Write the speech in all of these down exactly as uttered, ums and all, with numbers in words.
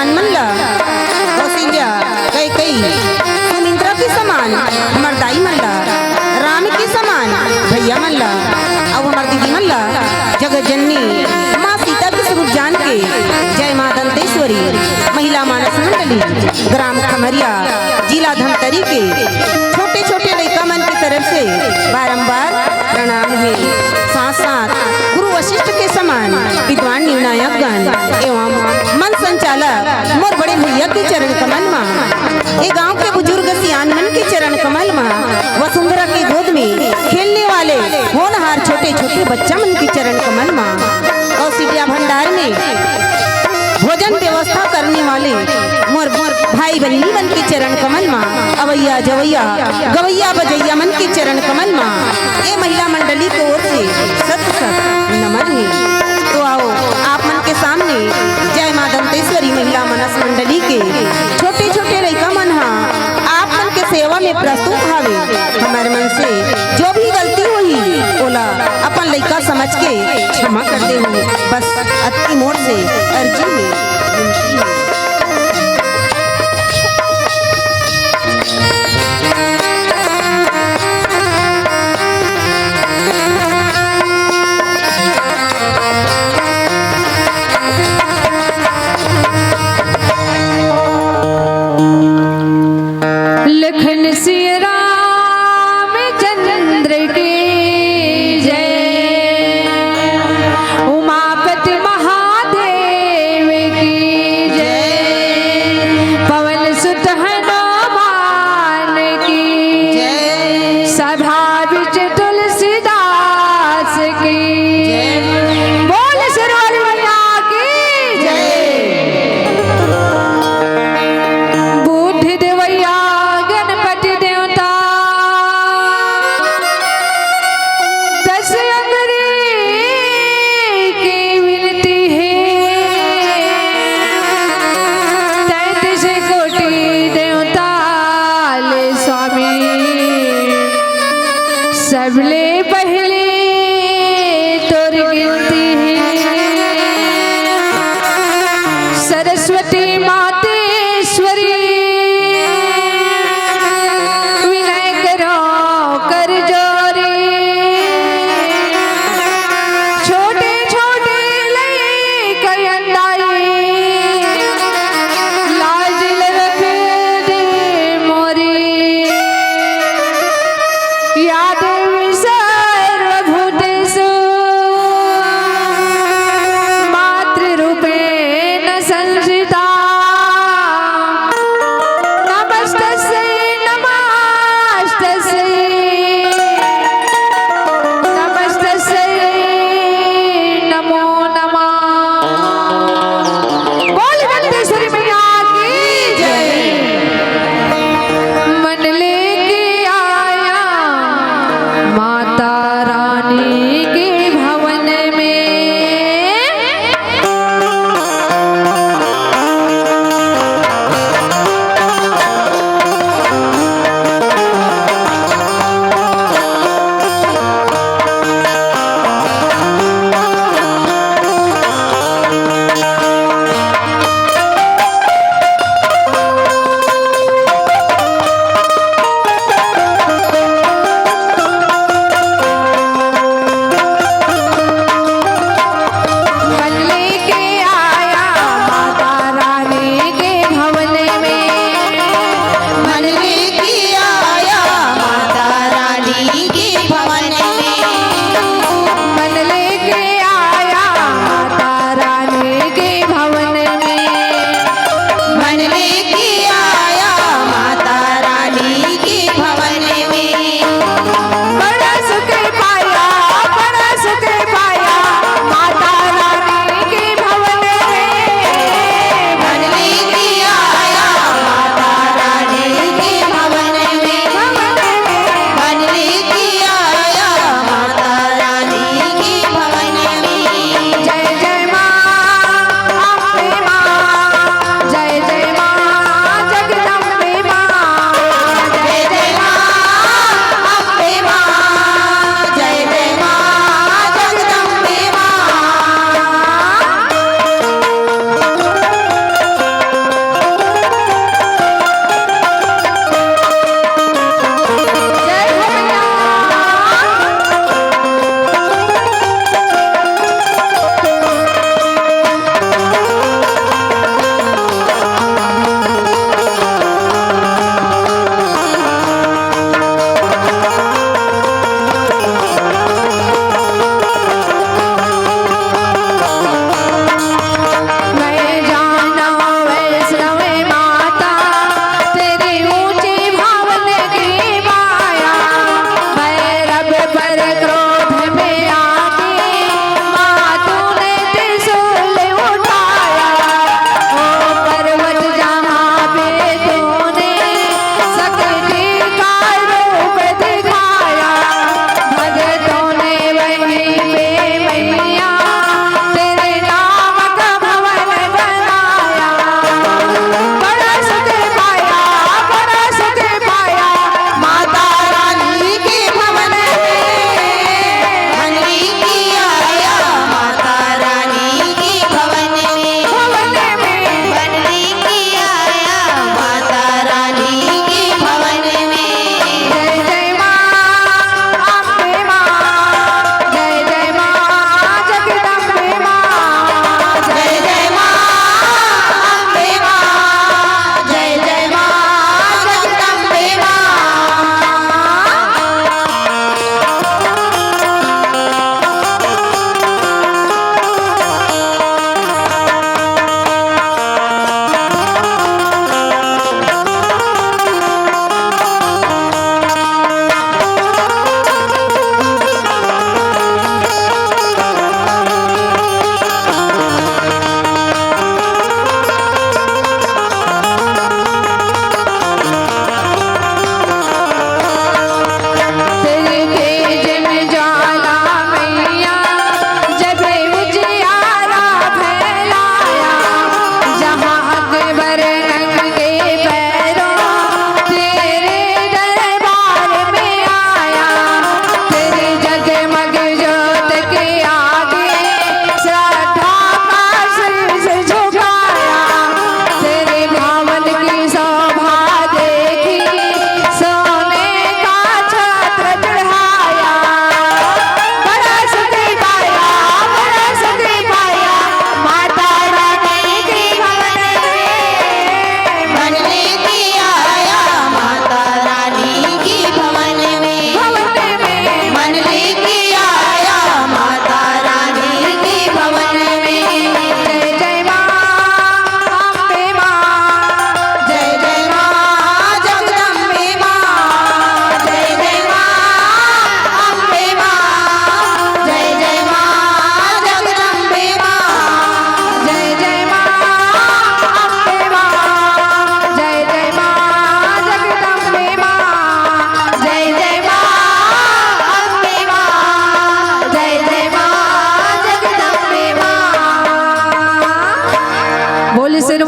मन ला, कौशल्या, कैकई, सुमित्रा के समान हमर दाई मन ला, राम के समान भैया मन ला, अउ हमर दीदी मन ला जगत जननी माँ सीता के स्वरूप जान के जय माँ दंतेश्वरी महिला मानस मंडली, ग्राम खमरिया, जिला धमतरी के छोटे छोटे लइका मन की तरफ से बारंबार प्रणाम हे। साथ साथ गुरु वशिष्ठ के समान विद्वान निर्णायक गण एवं मंच संचालक मोर बड़े भैया के चरण कमल मा, ए गांव के बुजुर्ग सियान मन के चरण कमल मा, वसुंधरा के गोद में खेलने वाले होनहार छोटे छोटे बच्चा मन के चरण कमल मा, कौशल्या भंडार में भोजन व्यवस्था करने वाले मोर मोर भाई बहिनी मन के चरण कमल मा, अवैया जवैया गवैया बजैया मन के चरण कमल मा, ए महिला मंडली के ओर से सत सत नमन हे। तो आओ, आप मन के सामने जय माँ दंतेश्वरी महिला मानस मंडली के छोटे छोटे लइका मन हा आप मन के सेवा में प्रस्तुत हावे। हमर मन से जो भी गलती होही, ओला अपन लइका समझ के क्षमा कर देहू। बस अतकी मोर से अर्जी हे, विनती हे। लखन सिया रामचंद्र की जय, उमापति महादेव की जय।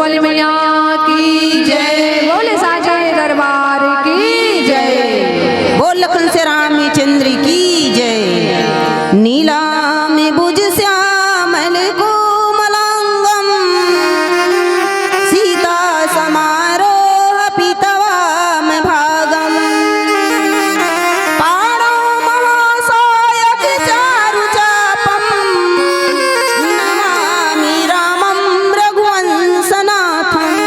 बोल मैया की जय, बोले साचे दरबार की जय, बोल लखन से रामचंद्र की जय। नीलाम्बुज श्यामल कोमलांगम सीता समारोह पीतवाम भागम। पाणौ महासायक चारु चापम नमामि रामं रघुवंशनाथम।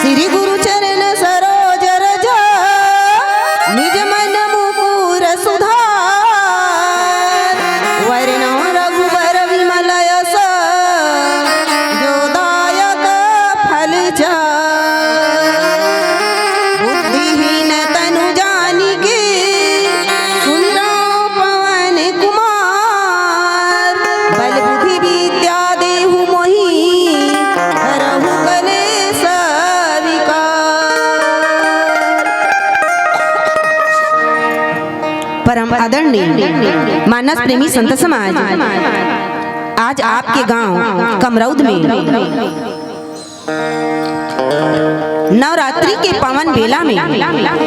श्री गुरु चरण सरोज रज निज मन मुकुर सुधार। वरणौ रघुबर विमल यश जो दायक फल चार। बुद्धिहीन तनु जानिके सुमिरौ पवन कुमार। बल बुद्धि विद्या देहु मोहि हरहु कलेश विकार। परम आदरणीय मानस प्रेमी संत समाज, आज आपके गांव कमरौद में नवरात्रि के पावन बेला में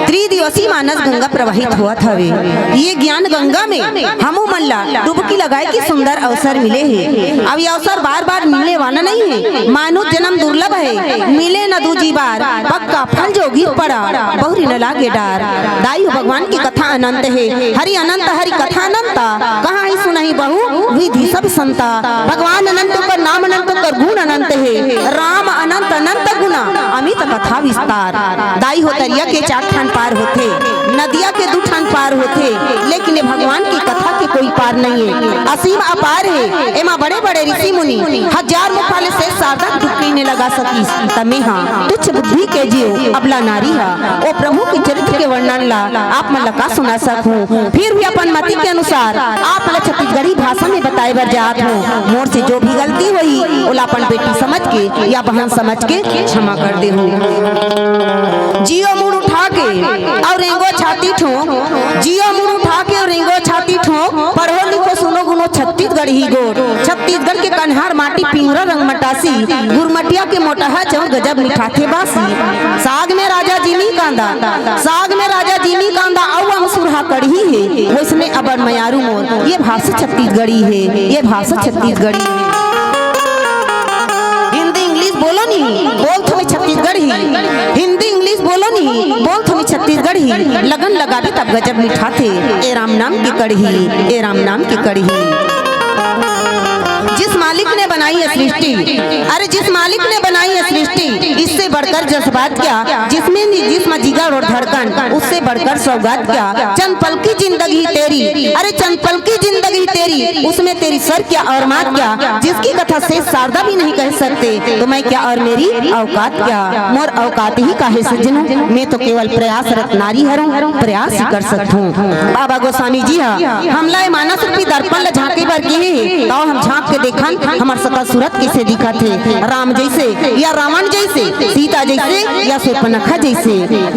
त्रिदिवसीय मानस गंगा प्रवाहित होवत हवे। ये ज्ञान गंगा में हमू मन ला डुबकी लगाए के सुंदर अवसर मिले हे। अब ये अवसर बार-बार मिलने वाला नहीं है, मानुष जन्म दुर्लभ है, मिले न दूजी बार, पक्का फल जो गिर पड़ा, बहुरी न लागे डार। दाई हो, भगवान की कथा अनंत है, हरि अनंत, हरि कथा अनंत, कहाँ ही सुनही बहु विधि सब संता। भगवान अनंत, ओकर नाम अनंत, ओकर गुण अनंत हे। राम अनंत, अनंत गुण, अमित कथा विस्तार। दाई हो, तरिया के चार ठान पार होथे, नदिया के दू ठान पार होथे, लेकिन ये भगवान की कथा के कोई पार नहीं है। असीम अपार है, एमा बड़े बड़े ऋषि मुनि हजार मुखा ले से शारदा डुबकी नइ लगा सकिस। त मेहा तुच्छ बुद्धि के जीव अबला नारी हा ओ प्रभु के चरित्र के वर्णन ला आप मन ला का सुना सकहूँ। फिर भी अपन मति के अनुसार आप ला छत्तीसगढ़ी भाषा में बताए बर जात हूँ। मोर से जो भी गलती होही, ओला अपन बेटी समझ के या बहन समझ के क्षमा कर देहू। जियो मुड़ उठा के और रेंगो छाती ठोंक, जियो मुड़ उठा के और रेंगो छाती ठोंक, पढ़ो लिखो सुनो गुनो छत्तीसगढ़ी गोठ। छत्तीसगढ़ के कन्हार माटी पिंगरा रंग मटासी, गुरमटिया के मोटहा चाउर गजब मिठाथे बासी। साग में राजा जिमी कांदा, साग में राजा जिमी कांदा, अउ अमसुरहा कड़ही हे, वइसने अबड़ मयारू मोर, ये भाषा छत्तीसगढ़ी हे, ये भाषा छत्तीसगढ़ी हे। हिंदी इंग्लिश बोलो नहीं, बोल थोड़े छत्तीसगढ़ी। हिंदी इंग्लिश बोलो नहीं, बोल थोड़े छत्तीसगढ़ी। लगन लगाबे तब गजब मिठाथे, ए राम नाम की कड़ही, ए राम नाम की कड़ही। जिस मालिक ने बनाई है सृष्टि, अरे जिस मालिक ने बनाई है सृष्टि, इससे बढ़कर जज्बात क्या, जिसमें नि-, जिसमें जिगर और धड़कन, उससे बढ़कर सौगात क्या। चंद पल की जिंदगी तेरी, अरे चंद पल की जिंदगी तेरी, उसमें तेरी सर क्या और मात क्या, जिसकी कथा शेष शारदा भी नहीं कह सकते, तो मैं क्या और मेरी औकात क्या। मोर औकात ही काहे सज्जनों, मैं तो केवल प्रयासरत नारी हरौं, प्रयास ही कर सकत हौं। बाबा गोस्वामी जी हा हमला ए मानस रूपी दर्पण ल झांके बर किहे हे, तौ हम झांक के देखन, हमर सकल सूरत कइसे दिखत हे। राम जइसे या रावण जइसे, सीता जइसे या सूर्पनखा जइसे।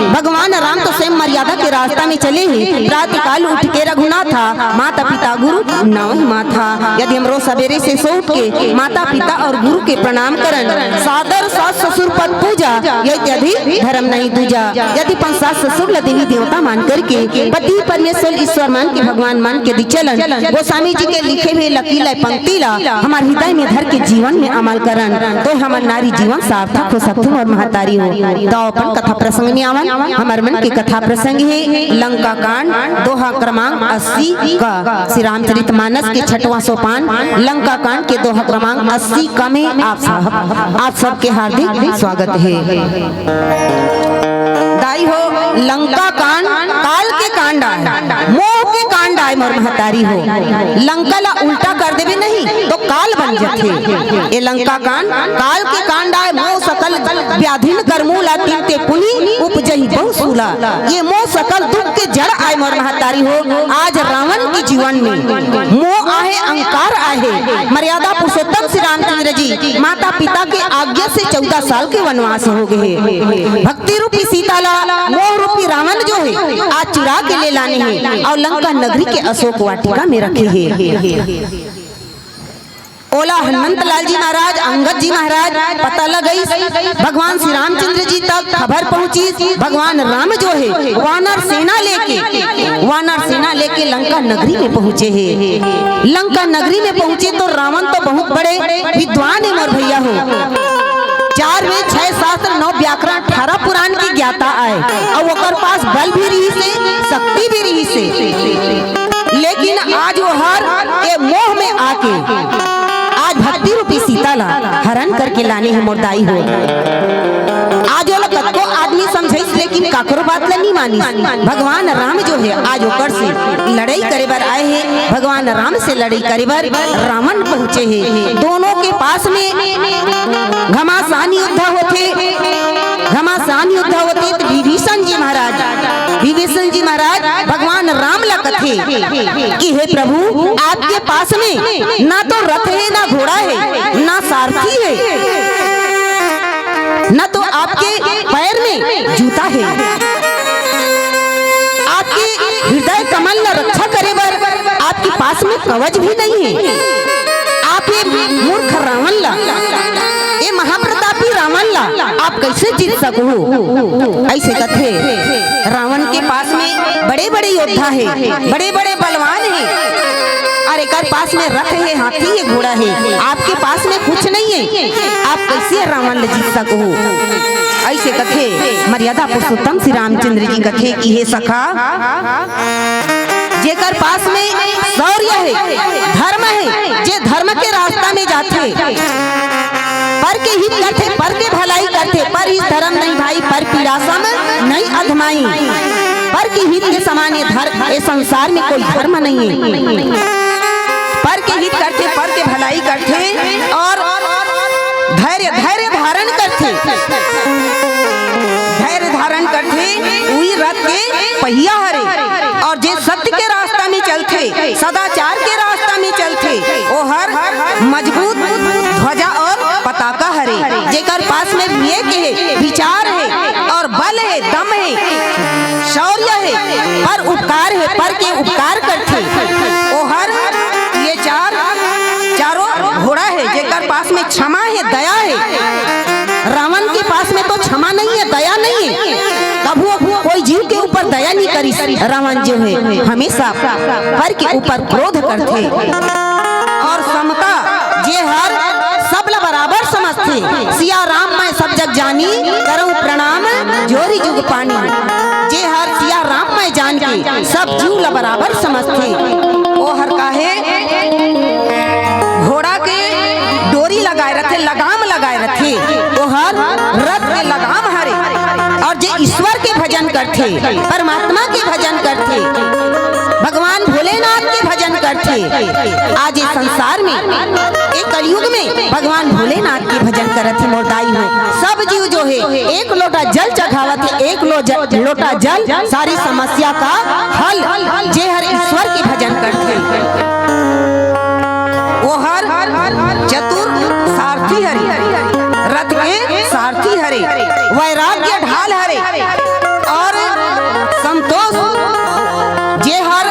भगवान राम तो स्वयं मर्यादा के रास्ता में चले हे। प्रातःकाल उठ के रघुनाथा, माता पिता गुरु नवहि माथा। यदि हम रोज सबेरे से सो उठ के माता पिता और गुरु के प्रणाम करन, सादर सास ससुर पद पूजा, ये इत्यादि धर्म नहीं दूजा। यदि अपन सास ससुर ला देवी देवता मान करके, पति परमेश्वर ईश्वर मान के, भगवान मान के यदि चलन, गोस्वामी जी के लिखे हुए लकीला पंक्ति ला हमार हृदय में धर के जीवन में अमल करन, तो हमर नारी जीवन सार्थक हो सकथे मोर महतारी हो। तो अपन कथा प्रसंग में आवन, हमर मन के कथा प्रसंग हे लंका कांड, दोहा क्रमांक अस्सी का। श्री रामचरित मानस के छठवां सोपान लंका कांड के दोहा क्रमांक अस्सी का में आप सब, आप सबके हार्दिक स्वागत हे। दाई हो, लंका कांड काल के कांड आय, मोह के कांड आय मोर महतारी हो। लंका ला उल्टा कर देबे नहीं तो काल बन जथे। ए लंका कांड काल के कांड आय, मोह सकल व्याधिन कर मूला, तिनते पुनि उपजही बहु सूला। ये मोह सकल दुख के जड़ आय मोर महतारी हो। आज रावण के जीवन में मोह आहे, अहंकार आहे। मर्यादा पुरुषोत्तम श्री रामचंद्र जी माता पिता के आज्ञा से चौदह साल के वनवास हो गए। भक्ति रूपी सीता ला मोह रूपी रावण जो हे आज चुरा के ले लाने हे और लंका नगरी के अशोक वाटिका में रखे हे। ओला हनुमंत लाल जी महाराज, अंगद जी महाराज पता लगइस, भगवान श्री रामचंद्र जी तक खबर पहुंचिस। भगवान राम जो हे, वानर सेना लेके, वानर सेना लेके लंका नगरी में पहुंचे हे। लंका नगरी में पहुंचे तो रावण तो बहुत बड़े विद्वान हे मोर भैया हो, चार वेद, छह शास्त्र, नौ व्याकरण, अठारह पुराण के ज्ञाता आय, अउ ओकर पास बल भी रहिस हे, शक्ति भी रहिस हे। लेकिन आज वो हर के मोह में आके आज भक्ति रूपी सीता ला हरण करके लाने हे मोर दाई हो। आज ओला कतको आदमी समझाइस, लेकिन काकरो बात ला नहीं मानिस। भगवान राम जो हे, आज ओकर से लड़ाई करे बर आए हे। भगवान राम से लड़ाई करे बर रावण पहुंचे हे। दोनों के पास में घमासान युद्ध होथे। घमासान युद्ध होथे तो विभीषण जी महाराज, विभीषण जी महाराज भगवान राम ला कथे कि हे प्रभु, आपके पास में ना तो रथ हे, ना घोड़ा हे, ना सारथी हे, ना तो आपके पैर में जूता हे, आपके हृदय कमल ला रक्षा करे बर आपके पास में कवच भी नहीं हे। आप ये मूर्ख रावण ला, ये महाप्रतापी रावण ला आप कैसे जीत सकहू? ऐसे कथे। रावण के पास में बड़े-बड़े योद्धा हे, बड़े-बड़े बलवान हे, अउ एकर पास में रथ हे, हाथी हे, घोड़ा हे, आपके पास में कुछ नहीं हे, आप कैसे रावण ला जीत सकहू? ऐसे कथे। मर्यादा पुरुषोत्तम श्री रामचंद्र जी कथे कि हे सखा, जेकर पास में शौर्य हे, धर्म हे, जे धर्म के रास्ता में जाथे, पर के हित करथे, पर के भलाई करथे, पर हित धर्म नहीं भाई, पर पीड़ा सम नहीं अधमाई। पर के हित के समान ये धर-, ये संसार में कोई धर्म नहीं हे। पर के हित करथे, पर के भलाई करथे अउ धैर्य, धैर्य धारण करथे। धैर्य धारण करथे, उही रथ के पहिया हरे। अउ जे सत्य के रास्ता में चलथे, सदाचार के रास्ता में चलथे, ओ हर मजबूत ध्वजा अउ पताका हरे। जेकर पास में विवेक हे, विचार हे अउ बल हे, दम हे, शौर्य हे, पर उपकार हे, पर के उपकार करथे, ओ हर ये चार, चारों घोड़ा हे। जेकर पास में क्षमा हे, दया हे। रावण के पास में तो क्षमा नहीं हे, दया नहीं हे। कभू कोई जीव के ऊपर दया नहीं करिस रावण जो हे, हमेशा पर के ऊपर क्रोध करथे। अउ समता, जे हर सब ला बराबर समझथे, सिया राम मैं सब जग जानी, करहूं प्रणाम जोरि जुग पानी। जे हर सिया राम मैं जान के सब जीव ला बराबर समझथे, ओ हर काहे घोड़ा के डोरी लगाए रथे, लगाम लगाए रथे, ओ हर रथ के लगाम हरे। अउ जे ईश्वर के भजन करथे, परमात्मा के भजन करथे, भगवान भोलेनाथ के भजन करथे, आज ये संसार में, ये कलयुग में भगवान भोलेनाथ के भजन करत हे मोर दाई हो। सब जीव जो हे, एक लोटा जल चघावत हे, एक लो-, ज-, लोटा जल, सारी समस्या का हल। जे हर ईश्वर के भजन करथे, ओ हर चतुर सारथी हरे, रथ के सारथी हरे, वैराग्य ढाल हरे। अउ संतोष, जे हर,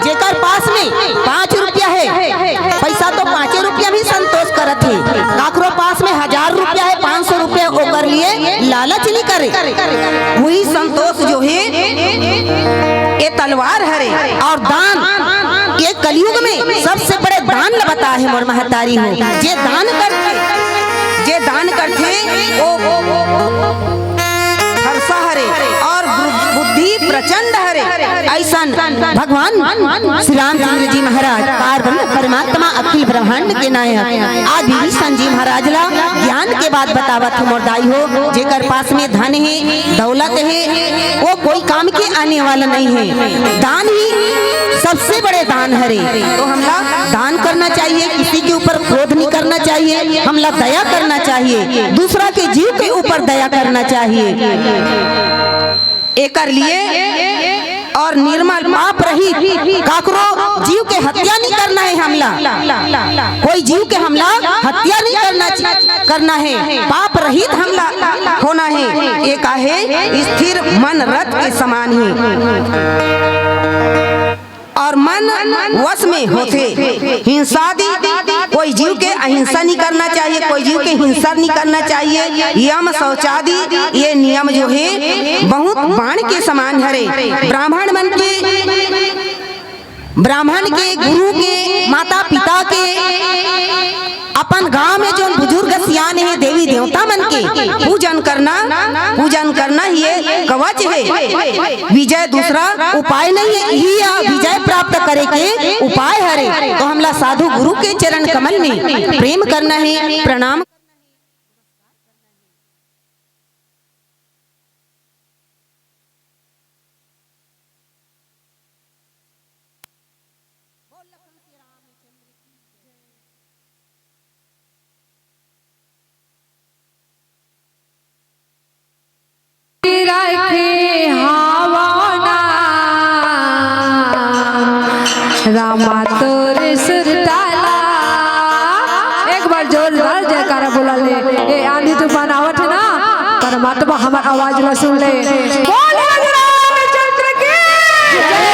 जेकर पास में पाँच रुपया हे, पैसा तो पाँचे रुपया में संतोष करत हे। काकरो पास में हजार रुपया हे, पाँच सौ रुपया, ओकर लिए लालच नहीं करे। उही संतोष जो हे, ये तलवार हरे। अउ दान, ये कलयुग में सबसे बड़े दान ल बताए हे मोर महतारी हो। जे दान करथे, जे दान करथे, ओ, ओ, ओ, ओ, फरसा हरे अउ बु-, बुद्धि प्रचंड हरे। अइसन भगवान श्री रामचंद्र जी महाराज, पार ब्रह्म परमात्मा, अखिल ब्रह्मांड के नायक, आज विभीषण जी महाराज ला ज्ञान के बात बतावत हे मोर दाई हो। जेकर पास में धन हे, दौलत हे, वो कोई काम के आने वाला नहीं हे। दान ही सबसे बड़े दान हरे। तो हमला दान करना चाहिए, किसी के ऊपर क्रोध नहीं करना चाहिए, हमला दया करना चाहिए, दूसरा के जीव के ऊपर दया करना चाहिए। एकर लिए अउ निर्मल पाप रहित काकरो जीव के हत्या नहीं करना हे हमला, कोई जीव के हमला हत्या नहीं करना चा-, करना हे, पाप रहित हमला होना हे। ये काहे स्थिर मन रथ के समान हे। और मन वश में होथे। हिंसादि, कोई जीव के अहिंसा नहीं करना चाहिए, कोई जीव के हिंसा नहीं करना चाहिए। यम शौचादि, ये नियम जो हे बहुत बाण के समान हरे। ब्राह्मण मन के, ब्राह्मण के, गुरु के, माता पिता के, अपन गांव में जोन बुजुर्ग सियान हे, देवी देवता मन के पूजन करना, पूजन करना ही ये कवच हे। विजय दूसरा उपाय नहीं हे, इही ह विजय प्राप्त करे के उपाय हरे। तो हमला साधु गुरु के चरण कमल में प्रेम करना हे, प्रणाम। रखे हवना रामा तोर सुरताला। एक बार जोरदार जयकारा बोला ले। ये आंधी तूफान आवत हे ना, परमात्मा हमर आवाज ला सुन ले। बोल राम चंद्र की जय।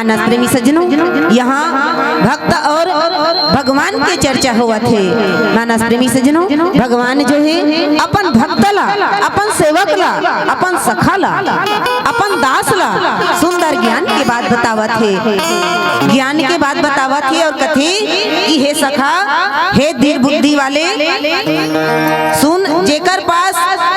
मानस प्रेमी सज्जनों, यहाँ भक्त और भगवान के चर्चा होवत हे। मानस प्रेमी सज्जनों, भगवान जो हे अपन भक्त ला, अपन सेवक ला, अपन सखा ला, अपन दास ला सुंदर ज्ञान के बात बतावत हे। ज्ञान के बात बतावत हे और कथे कि हे सखा, हे दृढ़ बुद्धि वाले, सुन, जेकर पास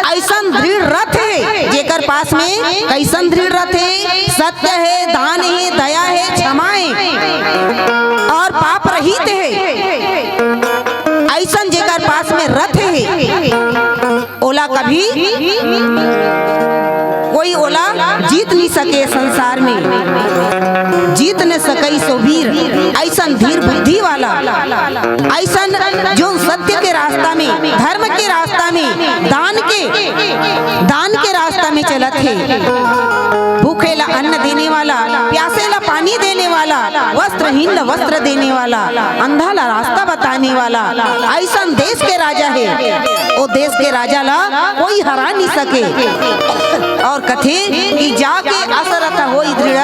ऐसन दृढ़ रथ हे, जेकर पास में कैसन दृढ़ रथ हे, सत्य हे, दान हे, दया हे, क्षमा हे और पाप रहित हे, ऐसन जेकर पास में रथ हे, ओला कभी कोई ओला जीत नहीं सके संसार में। जीत न सकई सो वीर, ऐसन धीर बुद्धि वाला, ऐसन जो सत्य के रास्ता में, धर्म के रास्ता में, दान के, दान के रास्ता में चलत हे। भूखे ला अन्न देने वाला, प्यासे ला पानी देने वाला, वस्त्रहीन ला वस्त्र देने वाला, अंधा ला रास्ता बताने वाला, ऐसन देश के राजा हे। ओ देश के राजा ला कोई हरा नहीं सके। और कथे कि जाके असरथ होई दृढ़,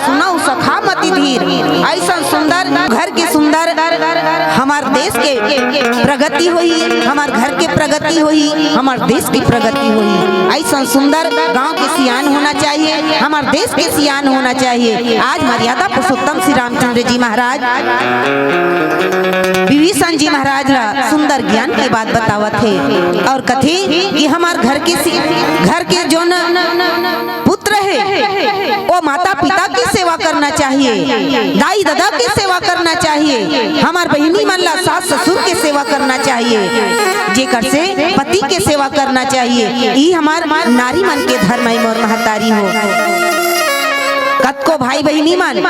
सुनऊ सखा मति धीर। ऐसन सुंदर घर के सुंदर हमार देश के प्रगति होई, हमार घर के प्रगति होई, हमार देश की प्रगति होई। ऐसन सुंदर गांव के सियान होना चाहिए, हमार देश के सियान होना चाहिए। आज मर्यादा पुरुषोत्तम श्री रामचंद्र जी महाराज विभीषण जी महाराज ला सुंदर ज्ञान के बात बतावत हे और कथे कि हमार घर के सि-, घर के जोन पुत्र हे, वो माता पिता की सेवा करना चाहिए, दाई ददा की सेवा करना चाहिए, हमार बहिनी मन ला सास ससुर के सेवा करना चाहिए, जेकर से पति के सेवा करना चाहिए। ई हमार नारी मन के धर्म हे मोर महतारी हो। कतको भाई बहिनी मन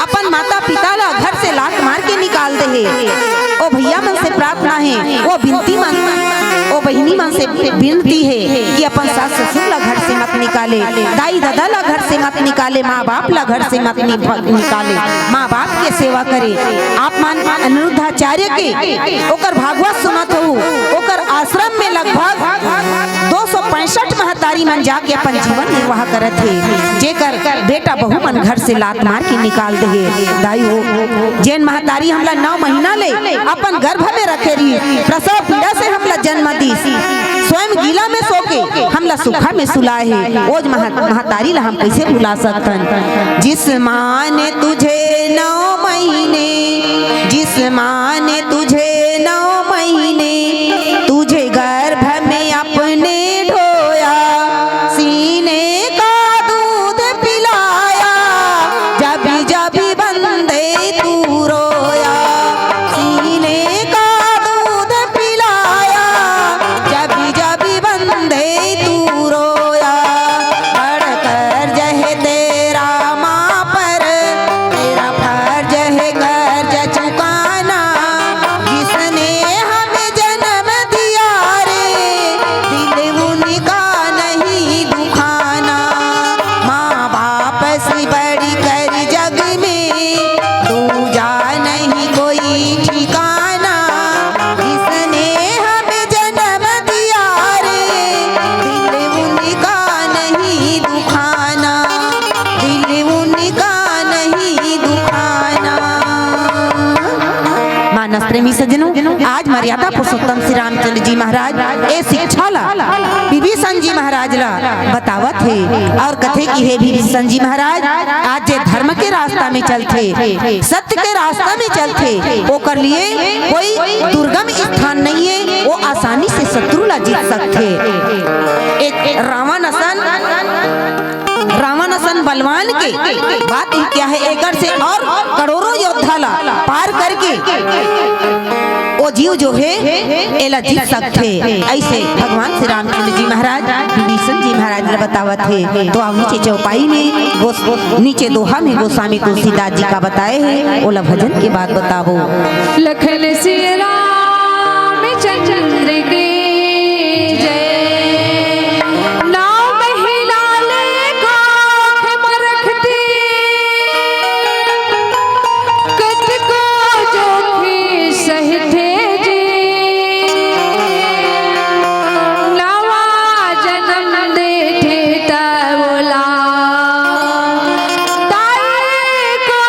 अपन माता पिता ला घर से लात मार के निकाल दे हे। ओ भैया मन से प्रार्थना हे, ओ बिनती मन, ओ बहिनी मन से बिनती हे कि अपन सास ससुर ला घर से मत निकाले, दाई ददा ला घर से मत निकाले, माँ बाप ला घर से मत नि-, निकाले, माँ बाप के सेवा करे। आप मन अनिरुद्धाचार्य के ओकर भागवत सुनत हो, ओकर आश्रम में लगभग दो सौ पैंसठ महतारी मन जाके अपन जीवन निर्वाह करत हे, जेकर बेटा बहू मन घर से लात मार के निकाल दे हे। दाई हो, जेन महतारी हमला नौ महीना ले अपन गर्भ में रखे रही, प्रसव पीड़ा से हमला जन्म दीस, स्वयं गीला में सो के हमला सुखा में सुलाए हे, ओज मह-, महतारी ला हम कैसे भुला सकथन? जिस माँ ने तुझे नौ महीने, जिस माँ ने तुझे नौ महीने तुझे गर्भ में अपने ढोया, सीने का दूध पिलाया, जब जब वंदे तू रोया, सीने का दूध पिलाया, जब जब वंदे तू रोया। बड़ कर्ज है तेरा माँ पर, तेरा फर्ज है कर्ज चुकाना। जिसने हमें जन्म दिया रे, दिल उनका नहीं दुखाना। माँ बाप से बढ़कर जग में दूजा नहीं कोई ठिकाना। जिसने हमें जन्म दिया रे, दिल उनका नहीं दुखाना, दिल उनका नहीं दुखाना। मानस प्रेमी सज्जनों, आज मर्यादा पुरुषोत्तम श्री रामचंद्र जी महाराज ए शिक्षा ला विभीषण जी महाराज ला बतावत हे और कथे कि हे विभीषण जी महाराज, आज जे धर्म के रास्ता में चलथे, सत्य के रास्ता में चलथे, ओकर लिए कोई दुर्गम स्थान नहीं है, वो आसानी से शत्रु ला जीत सकथे। एक रावण असन, रावण असन बलवान के बात ही क्या है, एकर से और करोड़ों योद्धा ला पार करके वो जीव जो है एला जीत सकथे। ऐसे भगवान श्री रामचंद्र जी महाराज विभीषण जी महाराज ला बतावत हे। तो अब नीचे चौपाई में गोस-, नीचे दोहा में गोस्वामी तुलसीदास जी का बताए हे, ओला भजन के बाद बताबो। लखन सिया रामचंद्र की जय। नौ महीना ले कोख म रखती, कतको जोखिम सहथे जी। नवा जनम देथे त ओला, ताई को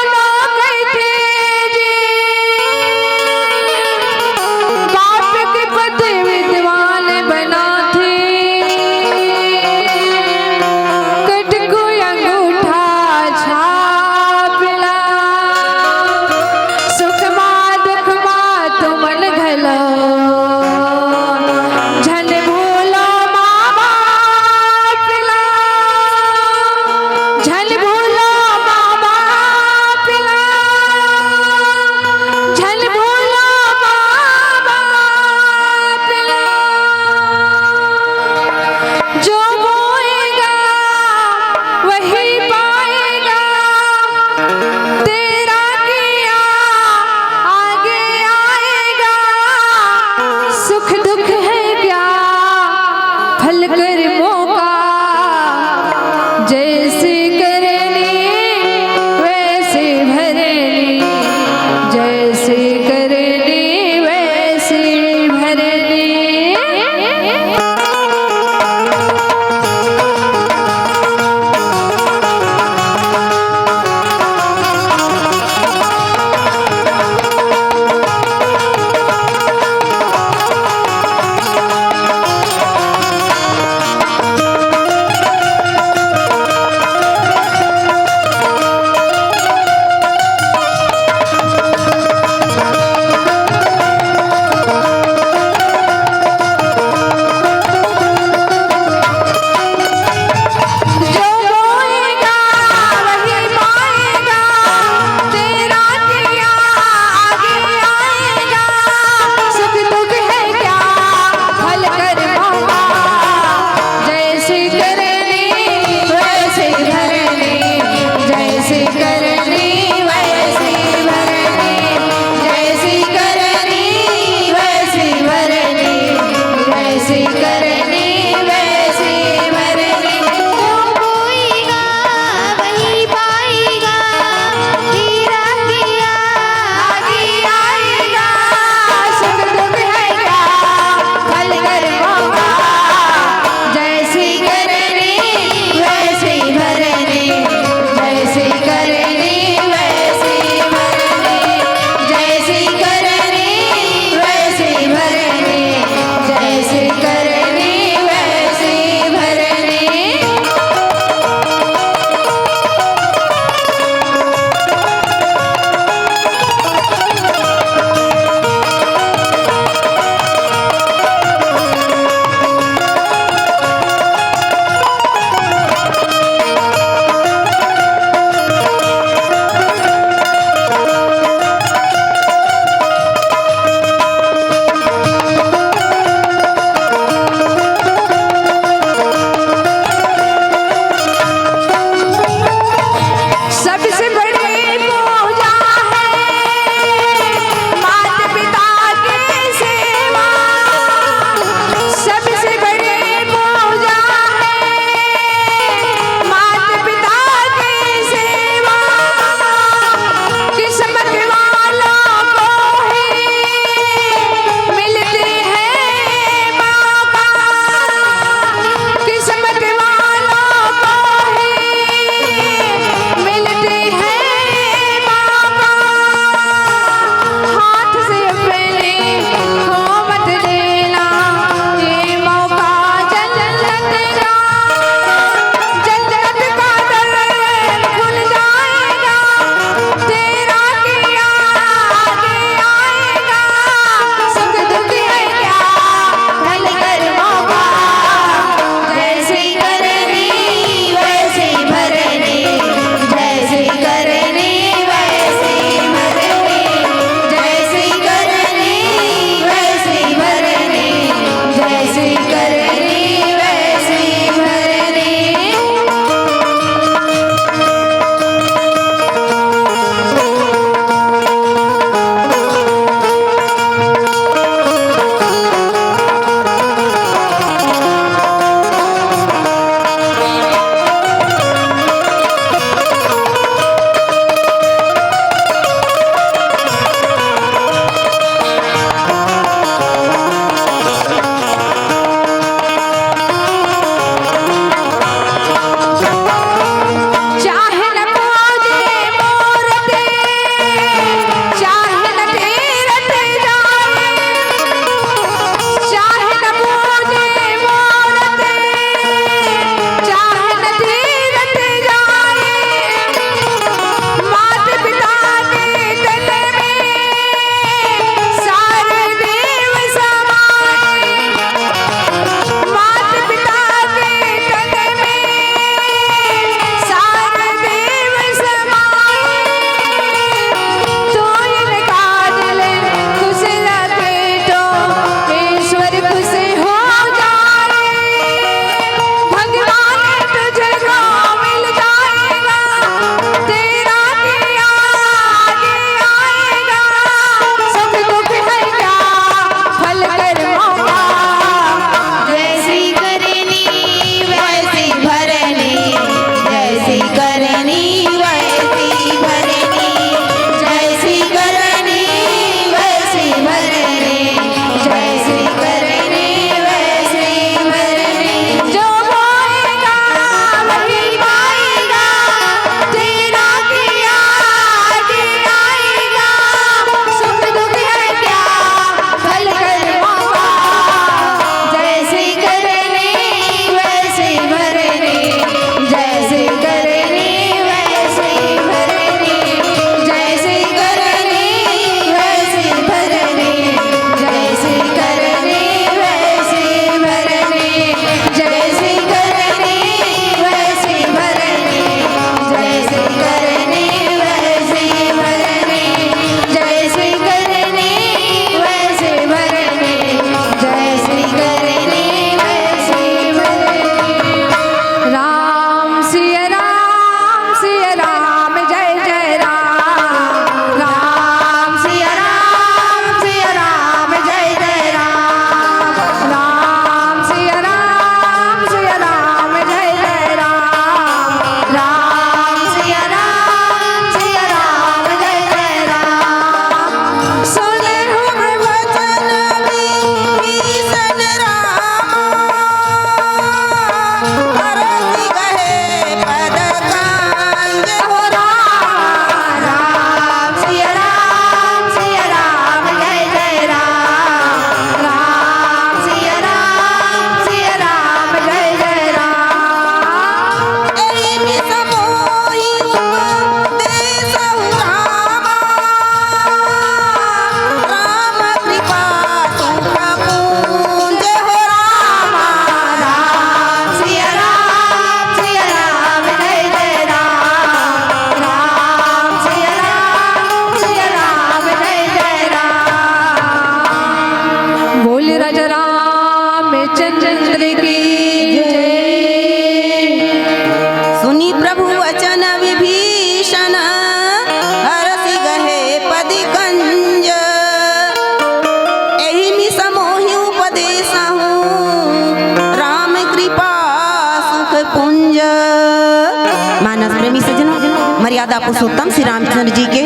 मर्यादा पुरुषोत्तम श्री रामचंद्र जी के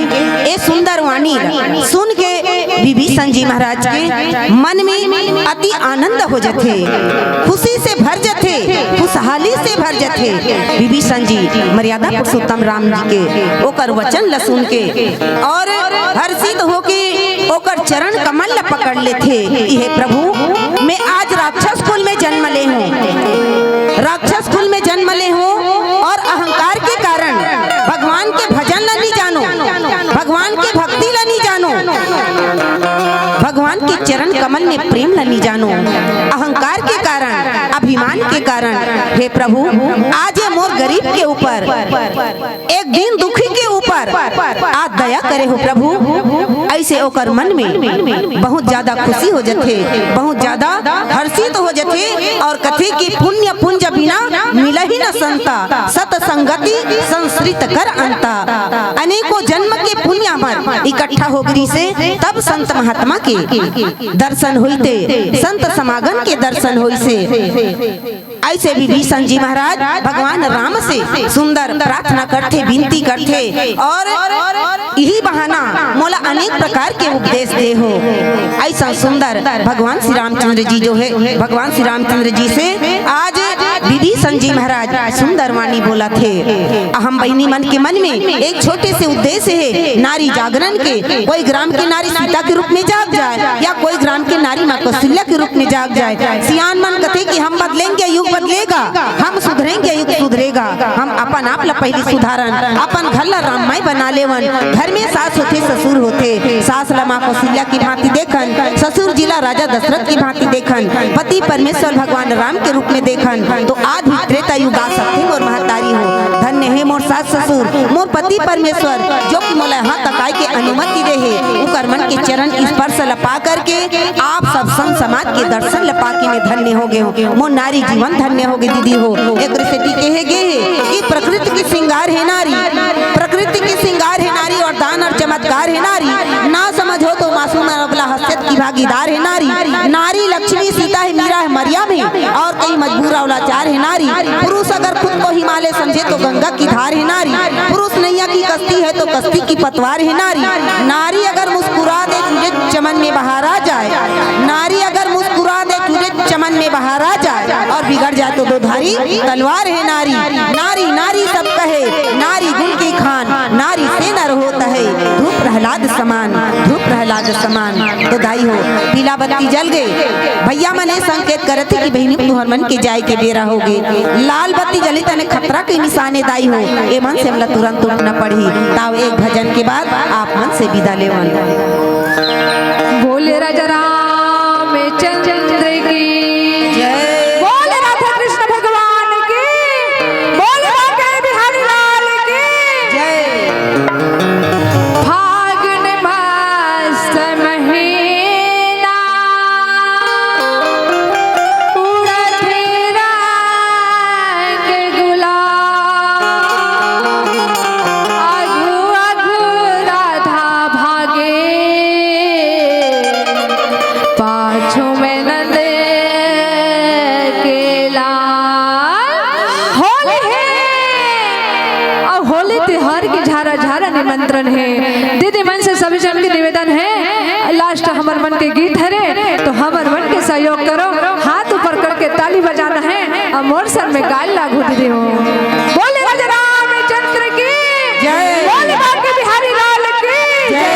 ए सुंदर वाणी ला सुन के विभीषण जी महाराज के मन में अति आनंद हो जथे, खुशी से भर जथे, खुशहाली से भर जथे। विभीषण जी मर्यादा पुरुषोत्तम राम जी के ओकर वचन ला सुन के और हर्षित होके ओकर चरण कमल ला पकड़ लेथे। "हे प्रभु, मैं आज राक्षस कुल में जन्म ले हूँ, राक्षस कुल में जन्म ले हूँ और अहंकार के कारण भगवान के भजन ला नहीं जानो, भगवान के भक्ति ला नहीं जानो, भगवान के चरण कमल में प्रेम ला नहीं जानो, अहंकार के कारण, अभिमान के कारण, हे प्रभु, आज ये मोर गरीब के ऊपर, एक दीन दुखी के ऊपर आप दया करे हो प्रभु।" ऐसे ओकर मन में बहुत ज्यादा खुशी हो जथे, बहुत ज्यादा हर्षित हो जथे और कथे कि "पुण्य पुंज बिना मिलही न संता, सत संगति संसृत कर अंता।" अनेकों जन्म के पुण्य हमर इकट्ठा हो गिरिसे, तब संत महात्मा के दर्शन होइते, संत समागम के दर्शन होइसे। ऐसे विभीषण जी महाराज भगवान राम से सुंदर प्रार्थना करथे, विनती करथे और इही बहाना मोला अनेक प्रकार के उपदेश दे हो। ऐसा सुंदर भगवान श्री रामचंद्र जी जो है, भगवान श्री रामचंद्र जी से आज विभीषण जी महाराज सुंदर वाणी बोलथे। हम बहिनी मन के मन में एक छोटे से उद्देश्य है, नारी जागरण के। कोई ग्राम के नारी सीता के रूप में जाग जाए या कोई ग्राम के नारी माँ कौशल्या के रूप में जाग जाए। सियान मन कथे कि हम बदलेंगे, युग बदलेगा, हम सुधरेंगे, युग सुधरेगा। हम अपन आप ला पहली सुधारन, अपन घर ला राममय बना लेवन। घर में सास होथे, ससुर होथे, सास ला माँ कौशल्या की भांति देखन, ससुर जी ला राजा दशरथ की भांति देखन, पति परमेश्वर भगवान राम के रूप में देखन, तो आज भी त्रेता युग आ सकथे मोर महतारी हो। धन्य हे मोर सास ससुर, मोर पति परमेश्वर, जो कि मोला यहाँ तक आए के अनुमति दे हे, उकर मन के चरण स्पर्श ला पा करके आप सब संत समाज के दर्शन ला पा के मैं धन्य हो गए हूँ। मोर नारी जीवन धन्य हो गए दीदी हो। एक सेती कहे गे हे कि प्रकृति के श्रृंगार है नारी, प्रकृति के श्रृंगार है नारी, वरदान और चमत्कार है नारी। ना समझो तो मासूम अबला हस्ती की भागीदार है नारी। नारी लक्ष्मी सीता है, मीरा है, मरियम है और कई मजबूर और लाचार है नारी। पुरुष अगर खुद को हिमालय समझे तो गंगा की धार है नारी। पुरुष नैया की कश्ती है तो कश्ती की पतवार है नारी। नारी अगर मुस्कुरा दे तुझे चमन में बहार आ जाए, नारी अगर मुस्कुरा दे तुझे चमन में बहार आ जाए और बिगड़ जाए तो दो धारी तलवार है नारी। नारी नारी सब कहे, नारी गुण की खान, नारी से नर होत है ध्रुव प्रहलाद समान, ध्रुव प्रहलाद समान। तो दाई हो, पीला बत्ती जल गए, भैया मन ए संकेत करत हे कि बहिनी तुहर मन के जाए के बेरा हो गए। लाल बत्ती जली तने खतरा के निशान ए दाई हो, ए मन से हमला तुरंत उठना पड़ही। ताव एक भजन के बाद आप मन से विदा लेवन। बोले राजा रामचंद्र की जय। बोले राधा कृष्ण भगवान की, बोले बांके बिहारी लाल की जय। फागुन मास महीना, उड़त रंग गुलाल, आगू आगू राधा भागे, पाछू में नंद के लाल। होली हे, अउ होली तिहार के झारा झारा निमंत्रण हे। दीदी मन से सभी जन के निवेदन हे, last हमर मन के गीत हरे, तो हमर मन के सहयोग करो, हाथ ऊपर करके ताली बजाना हे, अउ मोर सर में गाल लागू दीदी हो। बोले राजा रामचंद्र की जय। बोले बांके बिहारी लाल की जय।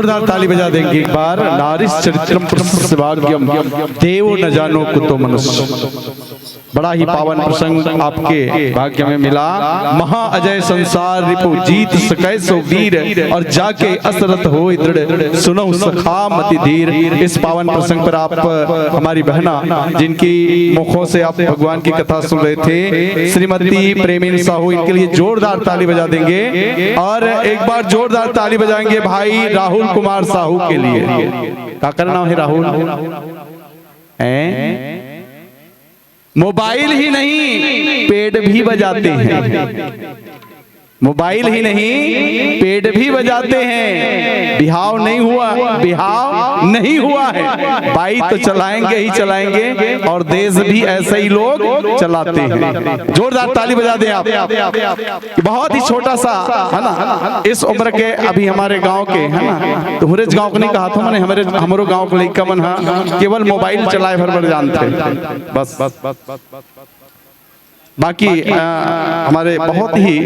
जोरदार ताली बजा देंगे एक बार। नारी चरित्रम प्रशस्त भाग्यम, देव न जानो कुतो मनुष्य। बड़ा ही पावन प्रसंग आपके भाग्य में मिला। महा अजय संसार रिपु जीत सकै सो वीर, और जाके असरत होय दृढ़ सुनहु सखा मति धीर। इस पावन प्रसंग पर आप हमारी बहना, जिनकी मुखों से आप भगवान की कथा सुन रहे थे, श्रीमती प्रेमिन साहू, इनके लिए जोरदार ताली बजा देंगे। और एक बार जोरदार ताली बजाएंगे भाई राहुल कुमार साहू के लिए। का करना है राहुल? हैं? मोबाइल ही नहीं, पेट भी बजाते हैं। मोबाइल ही नहीं, पेट भी बजाते हैं। बिहाव नहीं हुआ, बिहाव नहीं हुआ है। बाइक तो चलाएंगे ही चलाएंगे, और देश भी ऐसे ही लोग चलाते हैं। जोरदार ताली बजा दें आप। बहुत ही छोटा सा, है ना, इस उम्र के अभी हमारे गांव के, है ना, तो हुरेज गांव को नहीं कहा था मैंने, हमारे, हमरो गांव के लइका मन हा केवल मोबाइल चलाए भर भर जानते हैं। बस, बस, बस, बस, बस। बाकी अ, हमारे बहुत ही